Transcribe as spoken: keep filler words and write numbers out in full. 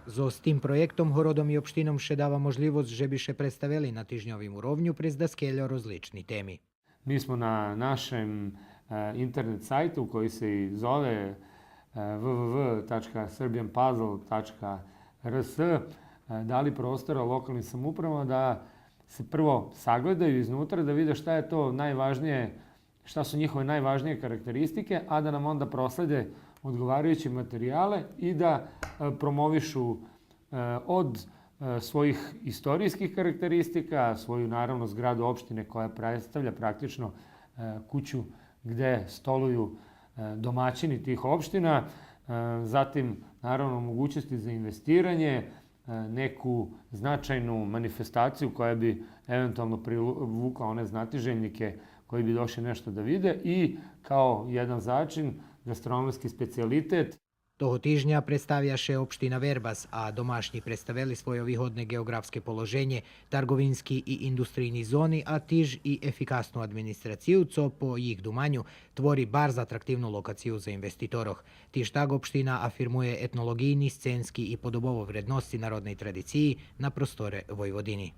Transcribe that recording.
Зоз тим проєктом городом и општином ше дава можлївосц же би ше представели на тижньовим уровню през даскельо розлични теми. Ми смо на нашем, е, интернет сайту који се и зове, е, в в в точка serbianpuzzle точка r s, е, дали простора локалним самоуправама да се прво сагледају изнутра, да виде шта је то најважније, шта су њихове најважније карактеристике, а да нам онда проследе одговарајуће материјале и да, е, промовишу, е, од, е, својих историјских карактеристика, своју, наравно, зграду општине која представља практично, е, кућу где столују, е, домаћини тих општина, е, затим, наравно, могућности за инвестирање, е, неку значајну манифестацију која би евентуално привукла оне знатижељнике који би дошли нешто да виде и као један зачин гастрономски специјалитет. Того тижня представя ше општина Вербас, а домашнї представели свойо вигодне ґеоґрафске положенє, тарґовински и индустрийни зони, а тиж и ефикасну администрацию, цо по їх думаню твори барз атрактивну локацию за инвеститорох. Тиж так општина афирмує етнолоґийни, сценски и подобово вредносци народней традициї на просторе Войводини.